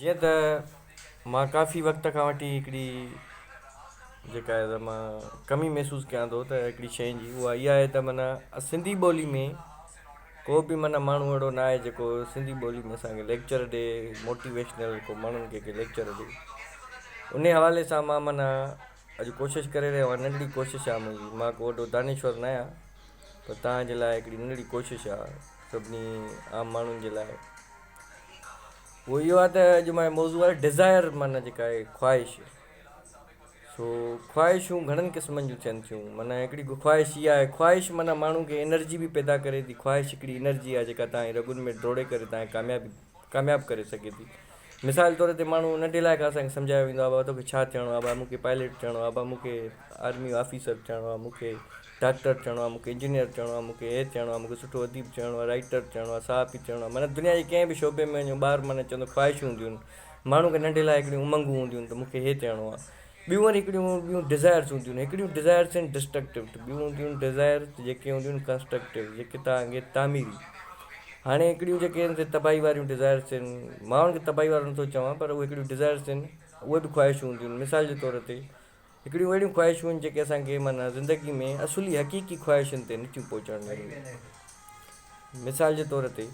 جيئن ته مان ڪافي وقت کان وٺي هڪڙي جيڪا آهي ته مان ڪمي محسوس ڪيان ٿو ته هڪڙي شيء جي اها اها آهي ته معنيٰ سنڌي ٻولي ۾ ڪو به معنيٰ ماڻهو اهڙو نه آهي جيڪو سنڌي ٻولي ۾ اسان کي ليڪچر ڏي موٽيويشنل ڪو ماڻهن کي ڪي ليڪچر ڏي ان حوالي سان مان معنيٰ اڄ ڪوشش ڪري رهيو آهيان ننڍڙي ڪوشش آهي منهنجي مان ڪو وڏو دانشور نه آهيان پر توهان جي لاء هڪڙي ننڍڙي ڪوشش آهي سڀني عام ماڻهن جي لاء اهو اهو آهي ته اڄ منهنجو موضوع آهي ڊزائر معنيٰ جيڪا آهي خواهش سو خواهشون گهڻن قسمن جون ٿين ٿيون معنيٰ هڪڙي خواهش اها آهي خواهش معنيٰ ماڻهو کي انرجي به پيدا ڪري ٿي خواهش هڪڙي انرجي آهي جيڪا تنهنجي رڳن ۾ ڊوڙي ڪري تنهنجي ڪاميابي ڪامياب ڪري سگهي ٿي مثال طور تي ماڻهو ننڍي لاء کان اسانکي سمجهايو ويندو آهي بابا توکي ڇا ٿيڻو آهي بابا مونکي پائليٽ ٿيڻو آهي بابا مونکي آرمي آفيسر ٿيڻو آهي مونکي ڊاڪٽر ٿيڻو آهي، مون کي انجنيئر ٿيڻو آهي، مون کي هي ٿيڻو آهي، مون کي سٺو اديب ٿيڻو آهي، رائيٽر ٿيڻو آهي، صحافي ٿيڻو آهي، معنيٰ دنيا جي ڪنهن به شعبي ۾ وڃو ٻار معنيٰ چوندو خواهشون هونديون آهن، ماڻهو کي ننڍي لاء هڪڙيون امنگون هونديون آهن ته مون کي هي ٿيڻو آهي. ٻيون وري هڪڙيون ٻيون ڊزائرس هونديون آهن، هڪڙيون ڊزائرس آهن ڊسٽرڪٽو ته ٻيون هونديون آهن ڊزائرس جيڪي هونديون آهن ڪنسٽرڪٽو جيڪي توهان کي تعميري. هاڻي هڪڙيون جيڪي آهن سي تباهي واريون ڊزائرس آهن، مان ان کي تباهي وارو نٿو چوان پر اهي هڪڙيون ڊزائرس آهن اهي به خواهشون هونديون آهن مثال جي طور تي هڪڙيون اهڙيون خواهشون آهن جيڪي اسان کي معنيٰ زندگي ۾ اصلي حقيقي خواهشن تي نٿيون پهچڻ ڏين. مثال جي طور تي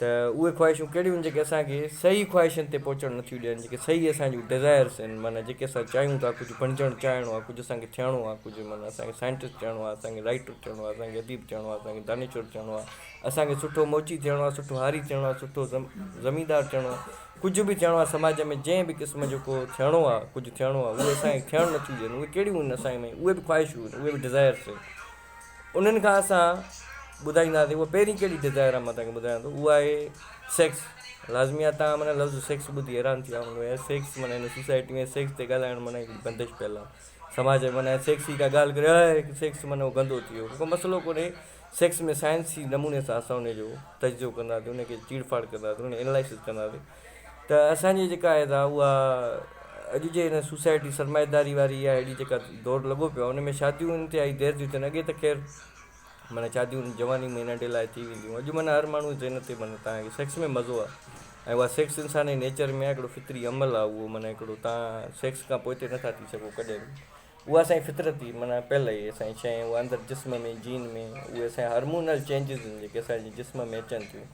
ته اهي خواهشون ڪهڙيون آهن جيڪي اسان کي صحيح خواهشن تي پهچڻ نٿيون ڏين جيڪي صحيح اسان جون ڊزائرس آهن معنيٰ جيڪي اسان چاهيون ٿا ڪجهه بڻجڻ چاهڻو آهي ڪجهه اسان کي ٿيڻو آهي ڪجهه معنيٰ اسان کي سائنٽسٽ ٿيڻو آهي اسان کي رائيٽر ٿيڻو آهي اسان کي اديب ٿيڻو آهي اسان کي دانشور ٿيڻو آهي اسان کي سٺو موچي ٿيڻو آهي سٺو هاري ٿيڻو آهي سٺو زميندار ٿيڻو آهي ڪجهه به ٿيڻو آهي سماج ۾ جنهن به قسم جو ڪو ٿيڻو آهي ڪجهه ٿيڻو آهي اهي اسان کي ٿيڻ نٿيون ڏين اهي ڪهڙيون آهن اسان ۾ اهي به خواهشون آهن اهي به ڊزائرس آهن انهن کان اسان ٻڌائينداسين اها پهرين ڪهڙي ڊزائر آهي مان توهان کي ٻڌايان ٿو اها آهي سيڪس لازمي آهي توهان معنيٰ لفظ سيڪس ٻڌي حيران ٿي ويا هوندو يار سيڪس معنيٰ هن سوسائٽي ۾ سيڪس تي ڳالهائڻ معنيٰ هڪڙي بندش پيل آهي سماج ۾ معنيٰ سيڪس جي ڪا ڳالهه ڪري سيڪس معنيٰ اهو گندو ٿي ويو ڪو مسئلو ڪونهي سيڪس ۾ سائنسي نموني سان اسان ان جو تجزيو ڪنداسين ان کي چيڙ ڦاڙ ڪنداسين ان انالائسز ڪنداسين ته اسان جي جيڪا آهي سا اها اڄ جي هن سوسائٽي سرمائيداري واري يا اهڙي جيڪا دور لڳو پيو آهي ان ۾ شاديون انتهائي دير ٿيون ٿين اڳي ته خير معنيٰ شاديون جواني ۾ ننڍي لاء ٿي وينديون اڄ معنيٰ هر ماڻهو ذهن تي معنيٰ تان کي سيڪس ۾ مزو آهي ۽ اها سيڪس انسان جي نيچر ۾ آهي هڪڙو فطري عمل آهي اهو معنيٰ هڪڙو تان سيڪس کان پوئتي نٿا ٿي سگهو ڪڏهن به اها اسان جي فطرت ئي معنيٰ پيل اهي اسان جي شيء اها اندر جسم ۾ جين ۾ اهي اسان جا هارمونل چينجز آهن جيڪي اسان جي جسم ۾ اچن ٿيون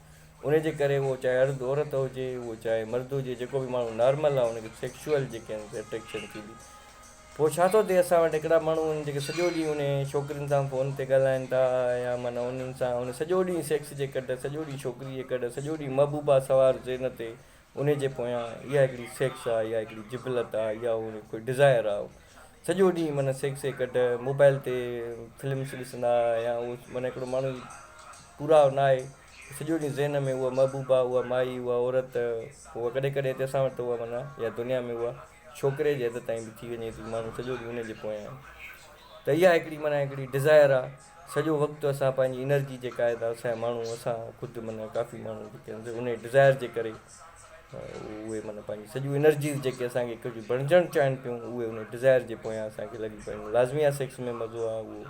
ان جي ڪري اهو چاهي ارد عورت هجي اهو چاهي مرد هجي جيڪو به ماڻهو نارمل آهي ان کي سيڪشوئل جيڪي آهن اٽريڪشن ٿيندي پوء ڇا ٿو ٿئي اسان وٽ هڪڙا ماڻهو آهن جيڪي سڄو ڏينهن ان ڇوڪرين سان فون تي ڳالهائن ٿا يا معنيٰ انهن سان ان سڄو ڏينهن سيڪس جي ڪڍ سڄو ڏينهن ڇوڪري جي ڪڍ سڄو ڏينهن محبوبا سوار ذهن تي انهي جي پويان اها هڪڙي سيڪس آ اها هڪڙي جبلت آ اها هن ڪوئي ڊزائر آ سڄو ڏينهن معنيٰ سيڪس جي ڪڍ موبائل تي فلمس ڏسندا يا اهو معنيٰ هڪڙو ماڻهو پورا نه آهي سڄو ڏينهن ذهن ۾ اها محبوبا اها مائي اها عورت اها ڪڏهن ڪڏهن هتي اسان وٽ ته اها معنيٰ يا دنيا ۾ اها ڇوڪري جي حد تائين به ٿي وڃي ٿي ماڻهو سڄو ڏينهن ان جي پويان آهي ته اها هڪڙي معنيٰ هڪڙي ڊزائر آ سڄو وقت اسان پنهنجي انرجي جيڪا آهي ته اسان جا ماڻهو اسان خود معنيٰ ڪافي ماڻهو جيڪي آهن سي انهي ڊزائر جي ڪري اهي معنيٰ پنهنجي سڄيون انرجيز جيڪي اسان کي ڪجهه بڻجڻ چاهين پيون اهي انهي ڊزائر جي پويان اسان کي لڳي پيون لازمي آهي سيڪس ۾ مزو آهي اهو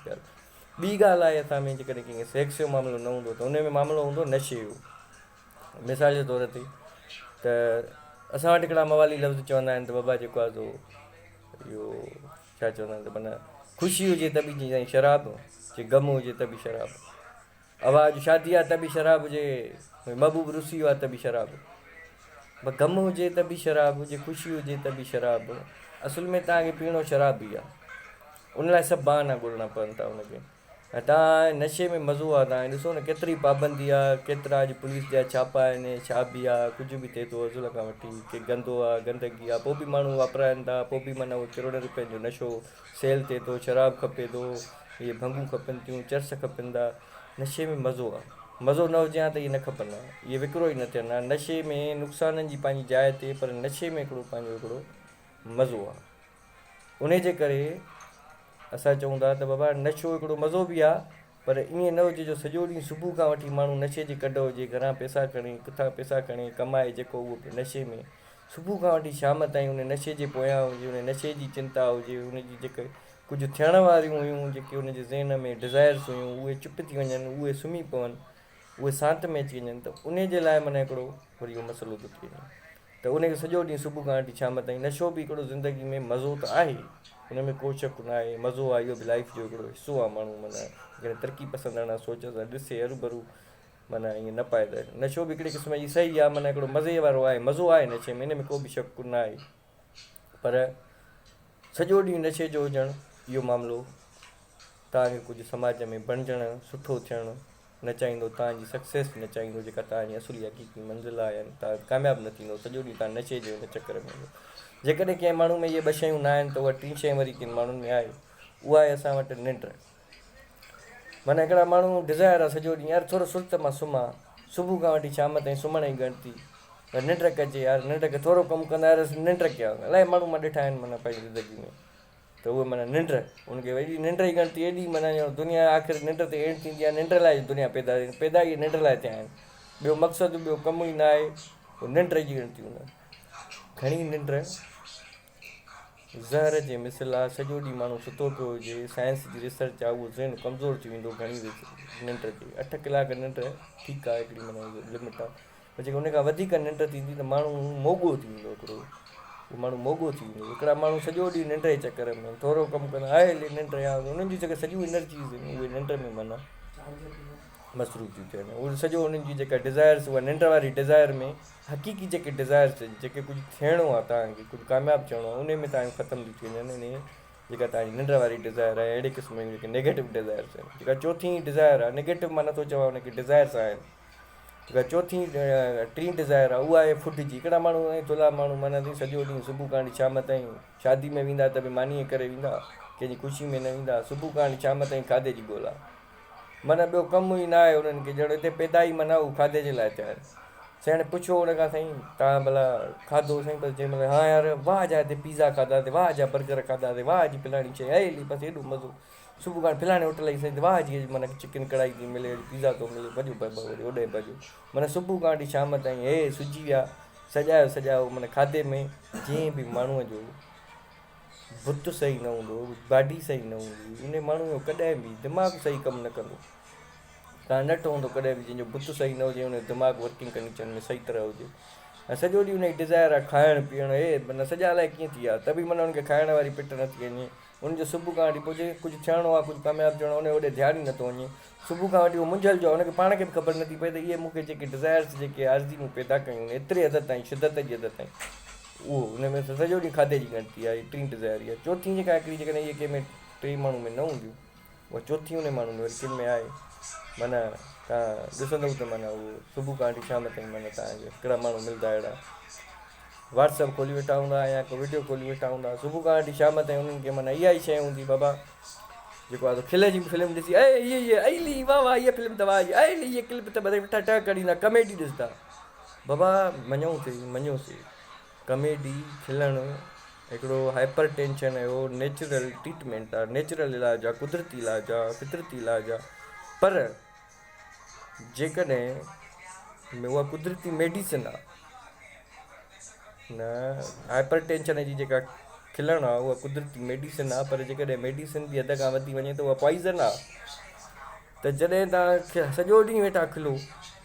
ڳالهه ٻي ڳالهه آهي اسان ۾ جيڪڏهن ڪنهن کي سيڪس جو معاملو نه هوندو ته انهي ۾ معاملو هوندو نشي جو مثال جي طور تي ته اسان وٽ هڪڙا موالي لفظ چوندا آهن ته بابا جيڪو آهي سو اهو ڇا چوندا آهن ته معنيٰ خوشي هجي ته به سائين شراب چي غم هجي ته به شراب اوا اڄ شادي آ ته به شراب هجي محبوب رسي ويو آ ته به شراب غم هجي ته به شراب هجي خوشي هجي ته به شراب اصل ۾ توهان کي پيئڻو شراب ئي آ ان لاء سڀ بهانا ڳولڻا پون ٿا ان کي ۽ تان نشي ۾ مزو آ تان ڏسو نه ڪيتري پابندي آ ڪيترا اڄ پوليس جا ڇاپا آهن ڇا به آ ڪجهه به ٿئي ٿو ازل کان وٺي ڪي گندو آ گندگي آ پوء به ماڻهو واپرائن ٿا پوء به معنيٰ اهو ڪروڙين روپين جو نشو سيل ٿئي ٿو شراب کپي ٿو اهي ڀنگون کپن ٿيون چرس کپن ٿا نشي ۾ مزو آ مزو نه هجي ها ته اهي نه کپن ها اهي وڪرو ئي نه ٿين ها نشي ۾ نقصانن جي پنهنجي جاء تي پر نشي ۾ هڪڙو پنهنجو هڪڙو مزو آ انهي جي ڪري اسان چئون ٿا ته بابا نشو هڪڙو مزو به آ پر ائين نه هجي جو سڄو ڏينهن صبح کان وٺي ماڻهو نشي جي ڪڍ هجي گهران پئسا کڻي ڪٿان پئسا کڻي ڪمائي جيڪو اهو به نشي ۾ صبح کان وٺي شام تائين ان نشي جي پويان هجي ان نشي جي چنتا هجي ان جي جيڪي ڪجهه ٿيڻ واريون هيون جيڪي ان جي ذهن ۾ ڊزائرس هيون اهي چپ ٿي وڃن اهي سمهي پون اهي سانت ۾ اچي وڃن ته انهي جي لاء معنيٰ هڪڙو وري اهو مسئلو ٿو ٿي وڃي. ته ان کي سڄو ڏينهن صبح کان وٺي شام تائين نشو به هڪڙو زندگي ۾ مزو ته آهي ان ۾ ڪو شڪ نه آهي مزو آهي اهو به لائف جو هڪڙو حصو آهي ماڻهو معنيٰ جيڪڏهن ترقي پسنداڻا سوچ سان ڏسي هروڀرو معنيٰ ائين نه پائي ته نشو به هڪڙي قسم جي صحيح آهي معنيٰ هڪڙو مزي وارو آهي مزو آهي نشي ۾ ان ۾ ڪو به شڪ نه آهي پر سڄو ڏينهن نشي جو هجڻ اهو معاملو توهان کي ڪجهه سماج ۾ بڻجڻ سٺو ٿيڻ نه چاهيندو، توهان جي سڪسيس نه چاهيندو جيڪا توهان جي اصل حقيقي منزل آهي يعني توهان ڪامياب نه ٿيندو سڄو ڏينهن توهان نشي جي ان چڪر ۾ هوندو. جيڪڏهن ڪنهن ماڻهو ۾ اهي ٻه شيون نه آهن ته اها ٽين شيء وري ڪن ماڻهن ۾ آهي اها آهي اسان وٽ ننڊ. معنيٰ هڪڙا ماڻهو ڊزائر آهي سڄو ڏينهن يار ٿورو سرت مان سمهان صبح کان وٺي شام تائين سمهڻ جي ڳڻتي پر ننڊ ڪجي يار ننڊ ٿورو ڪم ڪندا يار ننڊ ڪيان الائي ماڻهو مان ڏٺا آهن معنيٰ پنهنجي زندگي ۾ ته اهي معنيٰ ننڊ، ان کي ايڏي ننڊ ئي ڳڻتي ايڏي معنيٰ ڄڻ دنيا آخر ننڊ تي اينڊ ٿيندي آهي، ننڊ لاء ئي دنيا پيدا ٿي، پيدا ئي ننڊ لاء ٿيا آهن، ٻيو مقصد ٻيو ڪم ئي نه آهي، پوء ننڊ جي ڳڻتي هوندن. گهڻي ننڊ زهر جي مثل آهي، سڄو ڏينهن ماڻهو ستو پيو هجي، سائنس جي ريسرچ آهي اهو ذهن ڪمزور ٿي ويندو گهڻي ننڊ جي، اٺ ڪلاڪ ننڊ ٺيڪ آهي هڪڙي معنيٰ لمٽ آهي. پر جيڪڏهن ان کان وڌيڪ ننڊ ٿيندي ته ماڻهو موڳو ٿي ويندو هڪڙو اهو ماڻهو موڳو ٿي ويندو هڪڙا ماڻهو سڄو ڏينهن ننڊ جي چڪر ۾ آهن ٿورو ڪم ڪندا آهي هلي ننڊ يا انهن جون جيڪا سڄيون انرجيز آهن اهي ننڊ ۾ معنيٰ مصروف ٿيون ٿين اهي سڄو انهن جي جيڪا ڊزائرس اها ننڊ واري ڊزائر ۾ حقيقي جيڪي ڊزائرس آهن جيڪي ڪجهه ٿيڻو آهي توهان کي ڪجهه ڪامياب ٿيڻو آهي انهي ۾ توهان ختم ٿي ٿي وڃن انهي جيڪا توهان جي ننڊ واري ڊزائر آهي اهڙي قسم جون جيڪي نيگيٽو ڊزائرس آهن جيڪا چوٿين ڊزائر آهي نيگيٽو مان نٿو چوان ان کي ڊزائرس آهن جيڪا چوٿين ٽين ڊزائر آهي اها آهي فوڊ جي. هڪڙا ماڻهو ائين ٿلها ماڻهو معنيٰ ته سڄو ڏينهن صبح کان وٺي شام تائين شادي ۾ ويندا ته به مانيء ڪري ويندا، ڪنهن جي خوشي ۾ نه ويندا، صبح کان وٺي شام تائين کاڌي جي ڳولا. معنيٰ ٻيو ڪم ئي نه آهي انهن کي ڄڻ هتي پيدا ئي معنيٰ هو کاڌي جي لاء ٿيا آهن. سائين هاڻي پڇو ان کان سائين توهان ڀلا کاڌو سائين بس جنهن مهل ها يار واهه جا هتي پيزا کاڌاسين واهه جا برگر کاڌاسين واهه جي فلاڻي شيء اي علي بس ايڏو مزو. صبح کان فلاڻي هوٽل جي سائين واهه جي اڄ معنيٰ چڪن ڪڙائي ٿي ملي اڄ پيزا ٿو ملي ڀڄو ڀڄو وري اوڏانهن ڀڄو معنيٰ صبح کان وٺي شام تائين هي سجي ويا سڄايو سڄايو معنيٰ کاڌي ۾ جنهن به ماڻهوء جو بت صحيح نه هوندو باڊي صحيح نه هوندي ان ماڻهوء جو ڪڏهن به دماغ صحيح ڪم نه ڪندو تان نه ٺهندو ڪڏهن به جنهن جو بت صحيح نه هجي ان جو دماغ ورڪنگ ڪنڊيشن ۾ صحيح طرح هجي ۽ سڄو ڏينهن ان جي ڊزائر آهي کائڻ پيئڻ هي معنيٰ سڄا الائي ڪيئن ٿي ويا ته به معنيٰ ان کي کائڻ واري پٽ نٿي وڃي ان جو صبح کان وٺي پوء جيڪي ڪجهه ٿيڻو آهي ڪجهه ڪامياب ٿيڻو آهي ان اوڏي ڌيان ئي نٿو وڃي. صبح کان وٺي اهو منجهيل جو آهي ان کي پاڻ کي به خبر نٿي پئي ته اهي مون کي جيڪي ڊزائرس جيڪي عارضي مون پيدا ڪيون آهن ايتري حد تائين شدت جي حد تائين اهو ان ۾ سڄو ڏينهن کاڌي جي ڳڻتي آهي ٽين ڊزائر اها چوٿين جيڪا هڪڙي جيڪڏهن اهي ڪنهن ۾ ٽي ماڻهو ۾ نه هونديون اها چوٿين ان ماڻهو ۾ وري ڪن ۾ آهي معنيٰ توهان ڏسندؤ ته معنيٰ اهو صبح کان وٺي شام تائين معنيٰ توهان کي هڪڙا ماڻهو ملندا اهڙا واٽس ايپ کولي ويٺا هوندا يا ڪو وڊيو کولي ويٺا هوندا صبح کان وٺي شام تائين انهن کي معنيٰ اها ئي شيء هوندي بابا جيڪو آهي کل جي فلم ڏسي اي هي هي اي لي واهه واهه هيء فلم ته واهه جي اي لي هيء ڪلپ ته ٻڌي ويٺا ٽهڪ ڏيندا ڪميڊي ڏسندا بابا مڃون ٿي مڃوسي ڪميڊي کلڻ هڪڙو هائپر ٽينشن جو نيچرل ٽريٽمينٽ آهي نيچرل علاج آهي قدرتي علاج آهي فطرتي علاج آهي پر جيڪڏهن اها قدرتي ميڊيسن آهي نه هائپر ٽينشن جي جيڪا کلڻ آهي اها قدرتي ميڊيسن آهي پر جيڪڏهن ميڊيسن به حد کان وڌي وڃي ته اها پوائزن آهي ته جڏهن توهان سڄو ڏينهن ويٺا کلو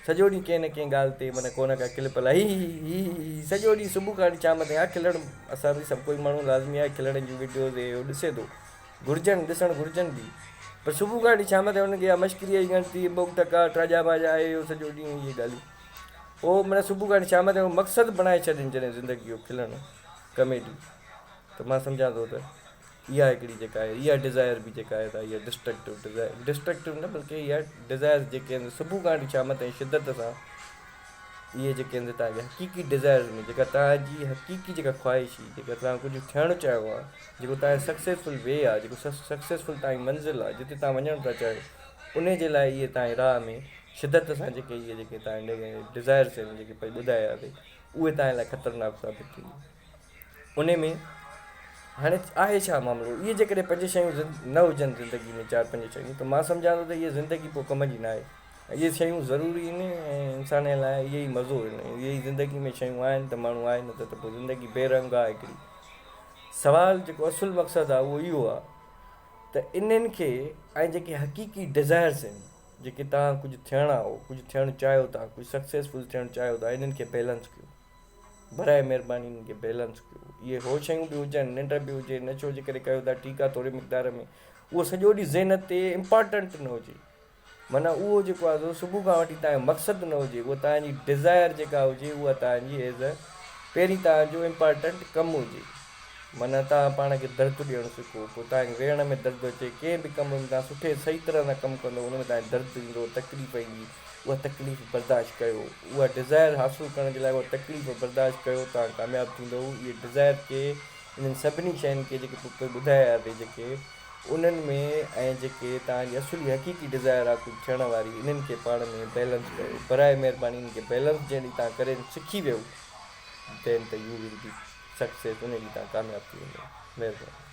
سڄو ڏينهن ڪنهن نه ڪنهن ڳالهه تي معنيٰ ڪو نه ڪا ڪلپ هلائي هي هي هي هي سڄو ڏينهن صبح کان وٺي شام تائين ها کلڻ اسان به سڀ ڪوئي ماڻهو لازمي آهي کلڻ جون وڊيوز هي هو ڏسي ٿو گهرجن ڏسڻ گهرجن به پر صبح کان وٺي شام تائين انهن کي اها مشڪريء جي ڳڻتي ٻوڪ ٽڪا ٽاڄا باڄا اهي اهو سڄو ڏينهن اهي ڳالهيون پوء معنيٰ صبح کان وٺي شام تائين اهو مقصد بڻائي ڇڏين جڏهن زندگي جو کلڻ ڪميڊي ته مان سمجهان ٿو ته اها هڪڙي جيڪا آهي اها ڊزائر به جيڪا آهي اها ڊسٽرڪٽو ڊزائر ڊسٽرڪٽو نه بلڪه اها ڊزائر جيڪي آهن صبح کان وٺي شام تائين شدت سان اهي جيڪي آهن توهان جي حقيقي ڊزائرز ۾ جيڪا توهان جي حقيقي جيڪا خواهش هئي جيڪا توهان ڪجهه ٿيڻ چاهيو ها جيڪو توهان جو سڪسيسفل وي آهي جيڪو سڪسيسفل توهان جي منزل آهي جتي توهان وڃڻ ٿا چاهيو انهي جي لاء اهي توهان جي راهه ۾ شدت سان جيڪي اهي جيڪي توهان جي ڊزائرز آهن جيڪي پئي ٻڌايا اٿئي اهي توهان لاء خطرناڪ ثابت ٿينديون انهي ۾ هاڻي آهي ڇا معاملو اهي جيڪڏهن پنج شيون نه هجن زندگي ۾ چار پنج شيون ته مان سمجهان ٿو ته اهي زندگي پوء ڪم جي نه آهي اهي شيون ضروري آهن ۽ انسان لاء اهي ئي مزو آهن اهي ئي زندگي ۾ شيون آهن ته ماڻهو آهي نه ته پوء زندگي بي رنگ آهي هڪڙي سوال جيڪو اصل مقصد آهي اهو اهو آهي ته انهن کي ۽ جيڪي حقيقي ڊزائرس آهن جيڪي توهان ڪجهه ٿيڻا هو ڪجهه ٿيڻ چاهيو ٿا ڪجهه سڪسيسفل ٿيڻ چاهيو ٿا انهن کي بيلنس ڪيو. براء مهرباني انهن کي بيلنس ڪيو. اهي هو شيون به هجن، ننڊ به هجي، نشو جيڪڏهن ڪيو ٿا ٺيڪ آهي ٿوري مقدار ۾ اهو سڄو ڏينهن ذهن تي امپارٽنٽ نه هجي. معنيٰ اهو جيڪو آهي سو صبح کان وٺي توهان جو مقصد نه هجي، اهو توهان جي ڊزائر جيڪا هجي اها توهان جي ايز اي پهرين توهان جو امپارٽنٽ ڪم هجي. معنيٰ توهان پاڻ کي درد ڏيڻ سکو، پوء توهان کي ويهڻ ۾ درد اچي، ڪنهن به ڪم ۾ توهان سٺي صحيح طرح سان ڪم ڪندو ان ۾ توهان کي درد ايندو، تڪليف ايندي، اها تڪليف برداشت ڪيو، اها ڊزائر حاصل ڪرڻ جي لاء اها تڪليف برداشت ڪيو، توهان ڪامياب ٿيندؤ، اهي ڊزائر کي انهن سڀني شين کي جيڪي پوء ٻڌايا اٿئي جيڪي انهن ۾ ۽ جيڪي توهان جي اصلي حقيقي ڊزائر آهي ڪجهه ٿيڻ واري انهن کي پاڻ ۾ بيلنس ڪيو، براء مهرباني انهن کي بيلنس جنهن ڏينهن توهان ڪري سکي ويو دين ته يو will be success ان ڏينهن توهان ڪامياب ٿي ويندؤ. مهرباني.